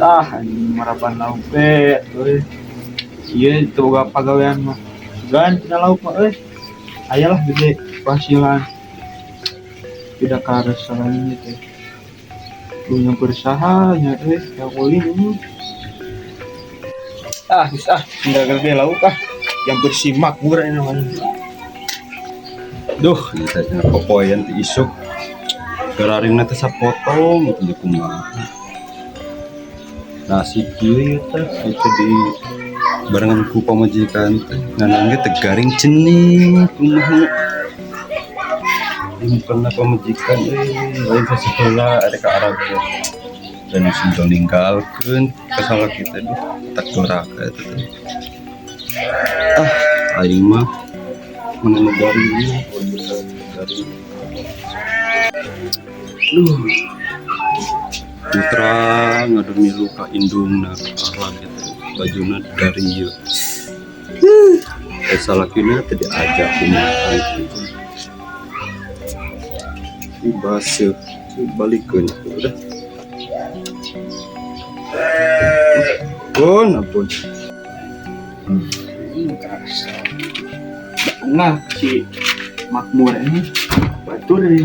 Ah, anjing maraban lauk teh euy. Ieu teu boga pagawean mah. Sugan tina lauk mah euy. Aya lah gede penghasilan. Tidak karesahan ieu teh. Lu nyamper saha nya euy, yang ulin ini. Ah, geus ah, tinggal gede lauk ah. Yang bersih makmur ini namanya. Duh, ieu teh cenah popoean ti isuk. Gararingna teh sapotong gitu kumaha. Nasi kieu ieu teh itu di barengan ku pamajikan teh nganang ge teh garing cening kumaha. Ini pernah pamajikan euy, lain saseheula ada ka Arab teh. Dan langsung ninggalkeun ka salaki teh, duh, tak doraka eta teh. Ah, aing mah mana nu garing, garing. Duh. Putra ngadu milu ka indungna ka Arab gitu. Bajuna garing ieu. Eh, salakina teh diajak kumaha gitu. Ih, baseuh, balikeun udah. Ampun, ampun. Kerasa. Nah, si makmur ini batur ini.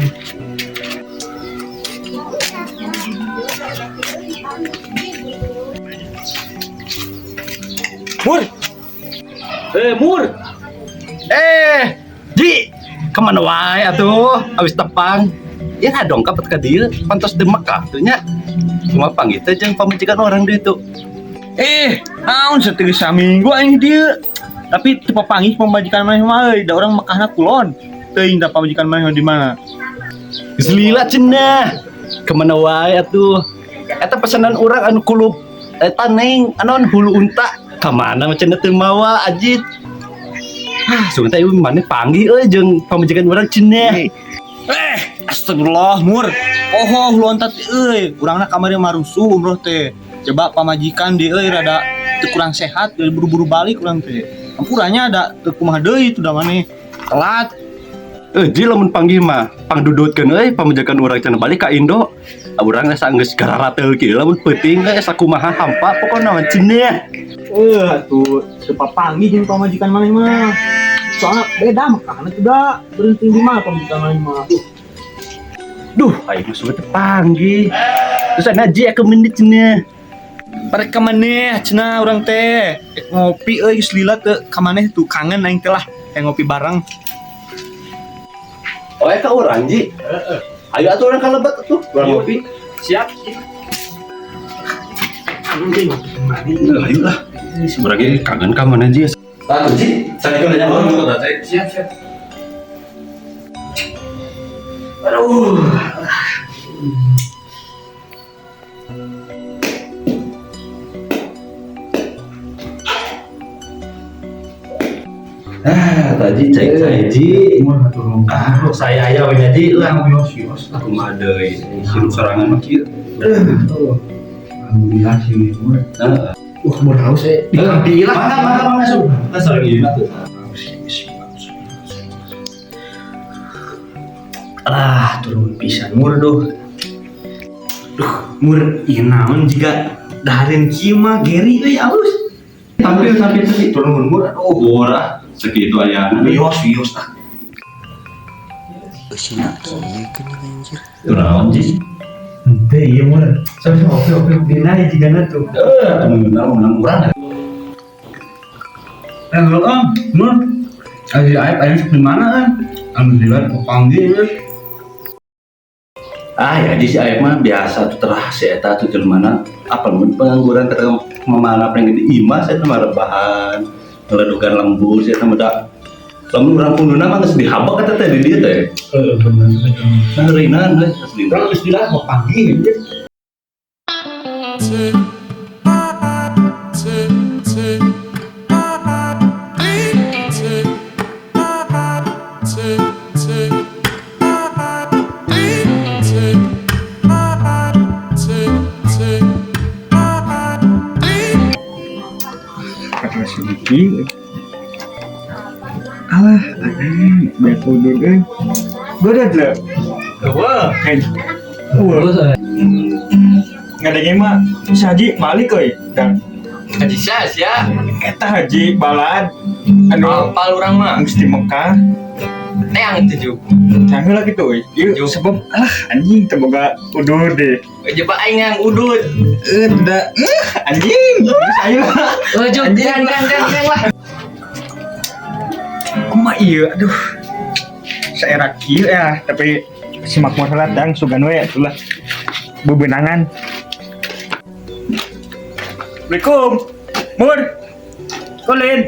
Mur. Eh, Mur. Eh, Ji, kemana wae atuh? Abis tepang. Ya dongkap ka dieu, pantos di Mekah tuh nya. Cuma panggil teh jeung pamajikan orang dieu tuh. Eh, naon sateung saminggu aing dieu. Tapi teu papanggih pamajikan maneh mah euy, da urang Mekahna kulon. Teuing da pamajikan maneh di mana. Geus lila cenah. Kemana wae atuh? Eta pesanan urang anu kulup eta neng anon hulu unta. Kamana cenah teu mawa ajit. Ah, sugan teh ieu maneh panggih euy jeung pamajikan urang cenah. Eh, astagfirullah, Mur. Oh, hulu onta teh euy, urangna kamari marusuh umroh teh. Coba pamajikan di euy rada teu kurang sehat, jadi buru-buru balik urang teh. Ampuranya ada teu kumaha deui itu da maneh. Telat. Eh, Ji, lamun panggih mah pangdudutkeun euy pamajikan urang cenah balik ka Indo. Ah, urang geus geus gararateul kieu lamun peuting euy sakumaha hampa pokona mah cenah. Eh, atuh teu papanggih jeung pamajikan maneh mah. Soalnya beda Mekahna tuh da berhenti di mana pamajikan maneh mah. Duh, aing mah sugan teh panggih. Terus ana Ji ke menit cenah. Parek ka maneh cenah urang teh. Ngopi euy geus lila teu ka maneh tuh kangen aing teh lah. Kayak ngopi bareng. Oh, eta urang, Ji. Ayo atuh urang ka lebet atuh, urang ngopi. Siap. Ayo lah. Urang ge kangen ka mana Ji. Tah, Ji, saya kan nanya urang juga teh. Siap, siap. Aduh. Ah, tadi cai-cai Ji. Ah, saya aya we nya Ji lah. Yos, yos. Kumaha deui? Hirup sorangan mah kieu. Alhamdulillah sih, Mur. Heeh. Wah, mur haus eh. Di lah. Mangga, mangga, mangga, masuk. Kita sareng ieu tuh. Ah, turun pisan mur duh. Duh, mur ieu naon jiga dahareun kieu mah Gary euy alus. Tampil, tampil tadi. Turun mur aduh. Murah segitu ayana. Wios, wios ah. Eusina kieu geuning anjir. Naon Ji? Henteu ieu mur. Sok oke oke dina jigana tuh. Eh, atuh menang menang urang. Eh, lu am, mur. Aji aib aya di mana kan? Alhamdulillah papanggih euy. Ah ya, di si Aep mah biasa tuh terah si eta tuh jelema apa mun pengangguran teh memana paling gede imah saya mah rebahan ngeledukan lembur si eta mah da lamun urang punduna mah geus dihabak eta teh di dieu teh. Heeh, bener. Nah, rinan euy asli. Urang geus bilang papanggih anjir. Two, two, two, two, two, two, two, two, two. Karena sedikit. Alah, aneh, banyak udun euy. Berat lah. Wah, kan. Wah. Ngadenge mah si Haji balik euy. Dan Haji sia sia. Eta Haji Balad anu Apal urang mah. Geus di Mekah. Teang tujuh. Canggih lah gitu euy. Ieu sebab alah anjing teu boga udud deh. Coba aing yang udud. Eh, da, anjing. Geus ayo. Oh, juk, teang teang teang teang lah. Kumaha ieu, aduh. Saera kieu ya, tapi si Makmur heula dang sugan we atulah. Bebenangan. Assalamualaikum. Mur. Kulin.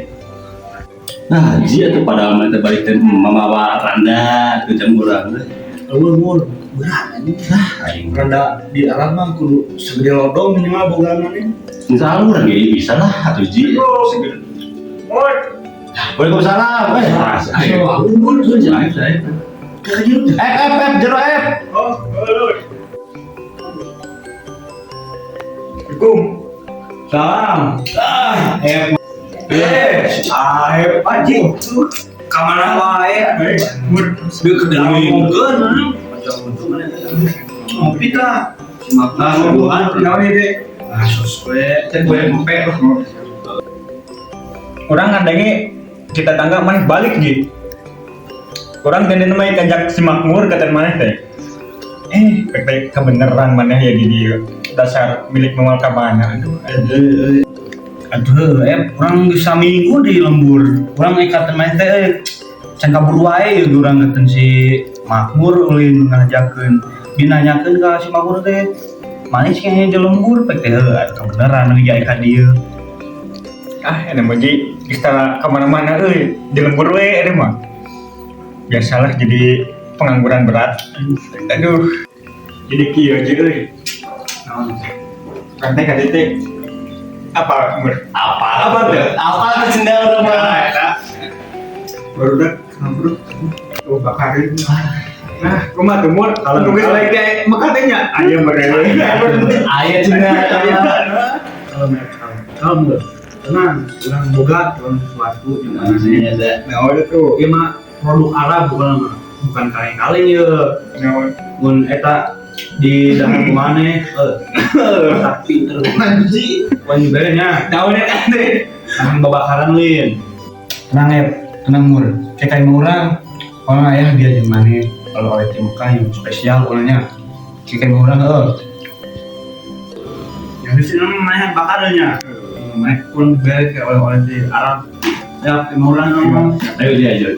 Nah, dia tuh padahal mah teh balik teh mamawa randa ke jam urang teh. Eueuh, Mur, berat anjing. Aing Randa di alam mah kudu segede lodong minimal bogaan maneh. Insya Allah urang ge bisa lah atuh, Ji. Mur. Waalaikumsalam. Eh, ayo. Ayo, ayo. F F F jero F. Oh, halo. Assalamualaikum. Salam. Ah, F. Eh, Aep anjing. Kamana wae? Eh, Mur. Deuk ke ngomongkeun. Ngopi tah. Nah, ngobrol Naon ieu teh? Ah, sos we, teh gue empe. Urang ngadenge kita tangga maneh balik, Ji. Urang teh mah kajak si Makmur kata maneh teh. Eh, pek teh kebeneran maneh ya di dieu. Dasar milik moal ka mana. Aduh, aduh. Aduh, urang geus saminggu di lembur. Urang ikatan maneh teh can kabur wae ieu urang ngeten si Makmur ulin ngajakeun. Dinanyakeun ka si Makmur teh. Maneh sih kayaknya di lembur pek teh heuh kebeneran we ka dieu. Ah, ini mah Ji, geus tara kemana-mana euy, di lembur we ini mah. Biasalah jadi pengangguran berat. Aduh. Jadi kieu aja euy. Naon? Urang teh ka dieu teh apa, Mur? Apa? Apa tuh? Apa tuh cendal urang mah? Baru udah bro. Oh, bakarin. Nah, kumaha tuh, Mur? Kalau nunggu lagi teh Mekah teh nya. Aya mereka. Aya cenah. Kalem, kalem. Kalem, Bro. Tenang, urang boga urang sesuatu yang mana sih. Nah, udah tuh. Ieu mah produk Arab bukan mah. Bukan kaleng-kaleng ye. Naon? Mun eta di dahar maneh sakti terus. Anjing. Wan juga nya. Naon eta teh? Tenang babakaran lin. Tenang ya, tenang Mur. Kayak kayak urang, orang ayah dia jeung maneh kalau oleh tim Mekah yang spesial orangnya. Kayak kayak urang heuh. Yang di sini maneh bakar nya. Maneh pun bere kayak oleh-oleh di Arab. Ya, tim urang ngomong. Ayo dia ayo.